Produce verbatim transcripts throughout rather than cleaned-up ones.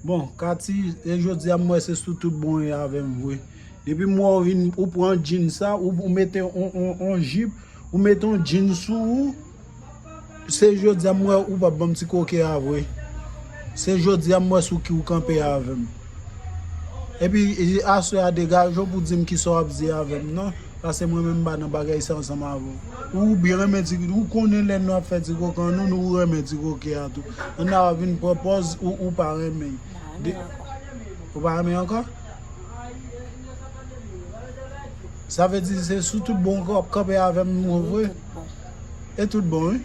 Bon, Kati, e jodi a m wè se sou tout bon e avè m vre. Depi m wè w vin, ou pran djin sa, ou, ou mete on, on, on jip, ou mete on djin sou ou, se jodi a m wè ou p ap ban m ti koke a vre. Se jodi a m wè sou ki ou kanpe avè m. Epi, e, aswè a degaje w pou di m kisa w ap di avè m, non. Paske mwen menm m pa nan bagay sa ansanm avè w. Ou byen renmen ti, ou konnen lè nou ap fè ti koke an nou, nou renmen ti koke a tou. Ann a vin pran pòz ou, ou pa renmen. De- Ou pa renmen ankò? Sa vle di se sou tout bon w ap kanpe avè m vre? E tout bon, wi.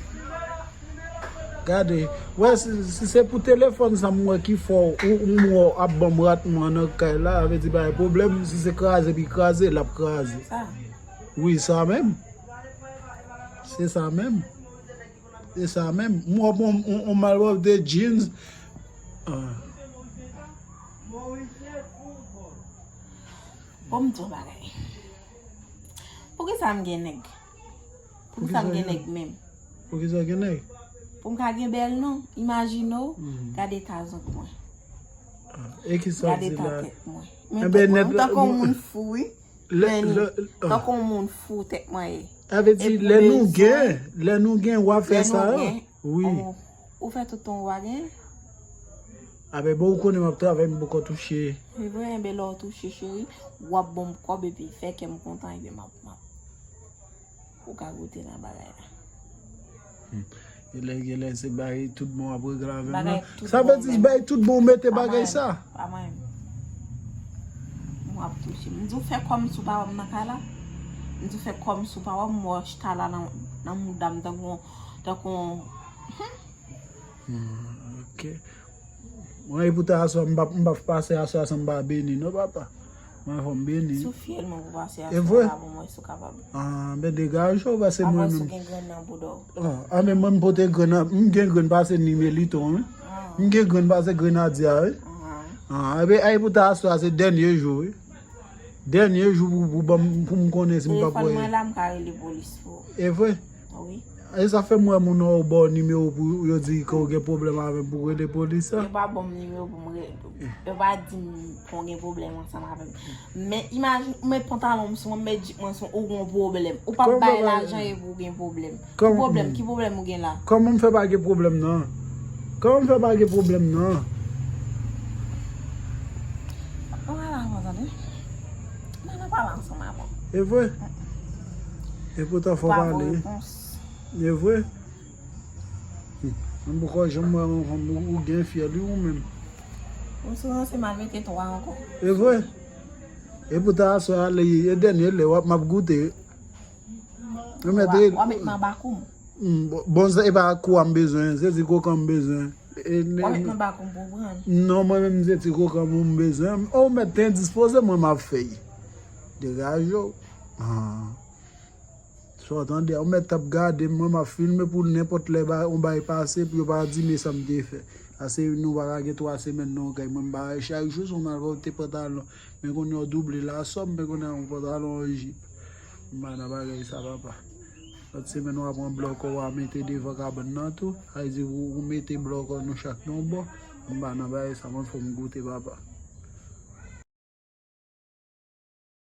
Gade, wè, si, si se pou telefòn sa m wè ki fè w, ou, ou m wè w ap ban m ratman nan kay la, sa vle di pa gen pwoblèm, si se kraze pi kraze, l ap kraze. Sa. Wi, sa menm. Se sa menm. Se sa menm. M wè w pran on, on malwòb de jeans. Ah. Bon, m di w bagay. Poukisa m gen nèg? Poukisa m gen nèg menm? Poukisa w gen nèg? Pou m ka gen bèl non. Imajine w, gade ta zant mwen. Ah, e kisa w di la? Gade ta tèt mwen. Men tèt mwen, m tankou yon moun fou, wi. Lè, men lè, ah. Tankou yon moun fou tèt mwen ye. Sa vle di, lè nou gen, lè nou gen, w a fè sa yo. Wi. Oh, ou fè tout tan w a gen? Aben, bon, ou konnen m ap travay, m poko touche. Se vre, enben lè w touche, cheri, w ap ban m kòb epi fè kè m kontan, epi m ap, m ap. Ou ka goute nan bagay la. Hmm. Genlè, genlè, se bay tout bon ap regle avè m nan. Sa vle di bay tout bon ou mete bagay sa. Pa mwen. Mwen ap touche. M di w fè kòm sou pa wè m nan kay la. M di w fè kòm sou pa wè m, mwen chita la nan, nan mouda m tankou, tankou. Hmm, ok. Mwen, epoutan aswè, m p ap, m p ap pase aswè san m pa beni, non, papa. Mwen, fò m beni. Si w fyèl mwen pou pase aswè, pa bon, mwen, si w kapab. Ah, ben, degaje w, pase mwen menm. Apre, si w gen grenn nan bouda w. Ah, ah, men mwen, m pote grenn nan, m gen grenn pase Nimeliton, wi. M gen grenn pase Grenadya, wi. Ah, ebe, epoutan aswè, se dènye jou, wi. Dènye jou pou, pou ban m, pou m konnen si m p ap wè. Telefòn mwen la, m ka rele polis pou ou. E vre? Wi. E sa fè m wè moun nan yo ba w nimewo pou yo di ke w gen pwoblèm avè m pou w rele polis sa. Yo pa ban m nimewo pou m rele. Yo pa di m pou w gen pwoblèm ansanm avè m. Men imajine, ou met pantalon m sou mwen, m met jip mwen sou mwen, ou gen pwoblèm. Ou p ap bay lajan epi ou gen pwoblèm. Ki pwoblèm? Ki pwoblèm ou gen la? Kòman m fè pa gen pwoblèm nan? Kòman m fè pa gen pwoblèm nan? Ann al avan, tande. Ann al pale ansanm avan. E vre? Epoutan fò pale. E vre? Hmm. M poko janm wè yon fanm ou, ou gen fyèl wi ou menm. Ou sou ranse m al mete twa ankò. E vre? Epoutan aswè a, e dènye lè w ap, m ap goute. Ou mèt, w a, w a met m anba kou m. Hmm, bon, bon, se, e pa kou a m bezwen, se ti kokan m bezwen. E, w a met m anba kou m pou w pran. Non, mwen menm se ti kokan m bezwen. Ou mèt te endispoze, mwen m ap fè y. Degaje w. Ah. Sa w tande, ou mèt t ap gade m, mwen m ap filme pou nenpòt lè ba, yon bagay pase, pou yo pa di men sa m te fè. Ase nou pa ka gen twa semèn nan yon kay, mwen m pa, chak jou se yon malpwòpte pantalon. Men kounye a w double lasòm, men kounye a yon pantalon, yon jip. M pa nan bagay sa, papa. Lòt semèn, w a pran blòkò, w a mete devan kabann nan tou. Sa vle di, ou, ou mete blòkò nou chak nan yon bò. M pa nan bagay sa, mwen, fò m goute, papa.